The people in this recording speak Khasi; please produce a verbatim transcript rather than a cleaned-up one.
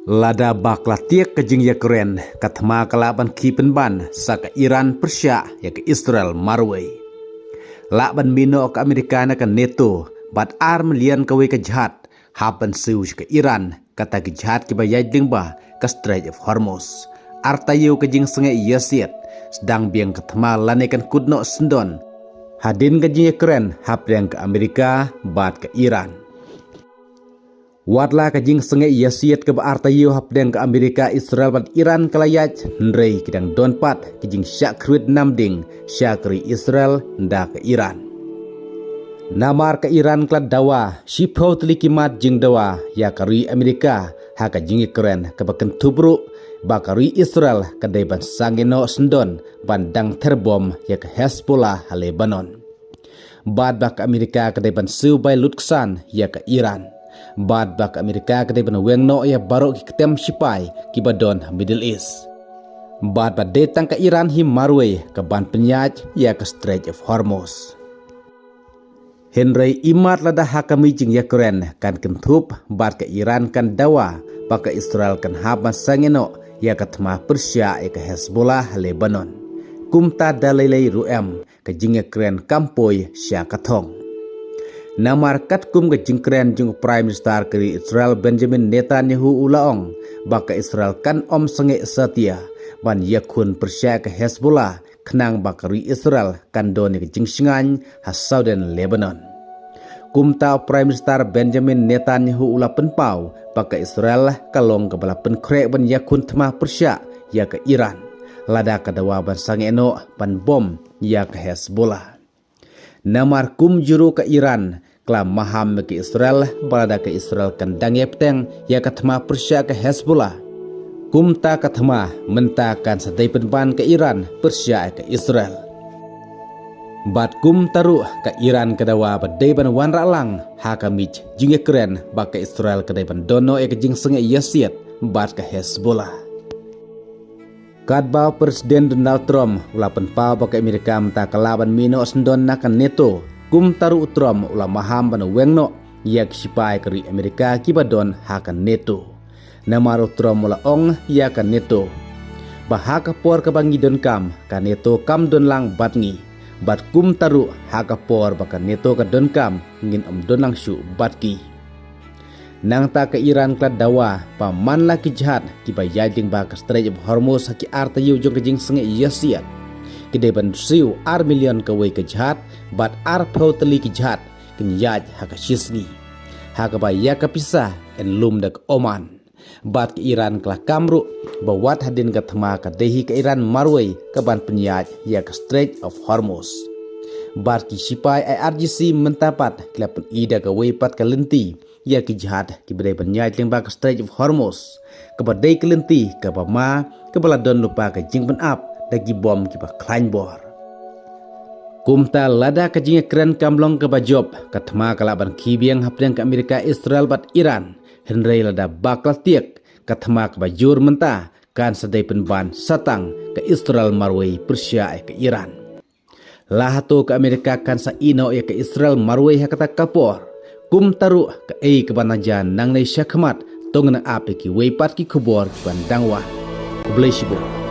Lada ba ka la tiek ka jingïakren, ka thma ka lah ban khie pynban sa ka Iran pyrshah ïa ka Israel marwei. Lah ban mih noh ka Amerika na ka NATO bad ar million kawei ka jhad hap ban siew sha ka Iran, kata ki jhad kiba ïaid lyngba ka Strait of Hormuz. Ar taïew ka jingsangeh ïasiat sdang biang ka thma lane kan kut noh syndon hadien ka jingïakren hapdeng ka Amerika bad ka Iran. Wat la ka jingsangeh ïasiat kaba ar taïew hapdeng ka Amerika, Israel bad Iran ka la ïaid, hynrei ki dang don pat ki jingshah kyrwit namding sha ka ri Israel da ka Iran. Namar ka Iran ka la dawa shiphew tylli ki mat jingdawa ïa ka ri Amerika ha ka jingïakren, kaba kynthup ruh ba ka ri Israel ka dei ban sangeh noh syndon ban dang ther bom ïa ka Hezbollah ha Lebanon. Bad ba ka Amerika ka dei ban siew bai lutksan ïa ka Iran. Bad ba ka Amerika ka dei ban weng noh ïa baroh ki kyntem shipai kiba don ha Middle East. Bad ba dei tang ka Iran hi marwei ka ban pynïaid ïa ka Strait of Hormuz. Hynrei imat lada ha ka mih jingïakren kan kynthup bad ka Iran kan dawa ba ka Israel kan hap ban sangeh noh ïa ka thma pyrshah ïa ka Hezbollah ha Lebanon. Kumta da lei lei ruh em, ka jingïakren kam poi sha ka thong. Namar katkum ka jingkren jong u Prime Minister ka ri Israel Benjamin Netanyahu, u la ong ba ka Israel kan ym sangeh satia ban ïakhun pyrshah ka Hezbollah, khnang ba ka ri Israel kan don ïa ka jingshngaiñ ha sawdong Lebanon. Kumta u Prime Minister Benjamin Netanyahu u la pynpaw ba ka Israel ka long kaba la pynkhreh ban ïakhun thma pyrshah ïa ka Iran, lada ka dawa ban sangeh noh ban bom ïa ka Hezbollah. Namar kumjuh ruh ka Iran ka la maham ïa ka Israel ba lada ka Israel kan dang ïa bteng ïa ka thma pyrshah ka Hezbollah, kumta ka thma mynta kan sa dei pynban ka Iran pyrshah ïa ka Israel. Bad kumta ruh ka Iran ka dawa ba dei ban wanrah lang ha ka mih jingïakren ba ka Israel ka dei ban don noh ïa ka jingsangeh ïasiat bad ka Hezbollah. Katba u President Donald Trump u la pynpaw ba ka Amerika mynta ka lah ban mih noh syndon na ka NATO, kumta ruh u Trump u la maham ban weng noh ïa ki shipai ka ri Amerika kiba don ha ka NATO. Namar u Trump u la ong ïa ka NATO ba ha ka por kaba ngi donkam, ka NATO kam don lang bad ngi. Bad kumta ruh ha ka por ba ka NATO ka donkam, ngin ym don lang shuh bad ki. Nangta ka Iran ka la dawa ba man la ki jhad kiba ïaid lyngba ka Strait of Hormuz ha ki ar taïew jong ka jingsangeh ïasiat, ki dei ban siew ar million kawei ka jhad, bad arphew tylli ki jhad kin ïaid ha ka shisngi, ha kaba ïa ka pisa yn lum da ka Oman. Bad ka Iran ka la kam ruh ba wat hadien ka thma ka dei hi ka Iran marwei ka ban pynïaid ïa ka Strait of Hormuz. Bad ki shipai IRGC mynta pat ki la pyni da kawei pat ka lynti ïa ki jhad kiba dei ban ïaid lyngba ka Strait of Hormuz, kaba dei ka lynti kaba ma, kaba la don lypa ka jingpynap da ki bom kiba khlaiñ bor. Kumta lada ka jingïakren kam long kaba jop, ka thma ka lah ban khie biang hapdeng ka Amerika, Israel bad Iran. Hynrei lada ba ka la tiek, ka thma kaba jur mynta kan sa dei pynban sa tang ka Israel marwei pyrshah ïa ka Iran. La hato ka Amerika kan sa ïeh noh ïa ka Israel marwei ha kata ka por? Kumta ruh kaei kaba nang jia nangne shakhmat, to ngin ap ïa kiwei pat ki khubor kiban dang wan. Khublei shibun.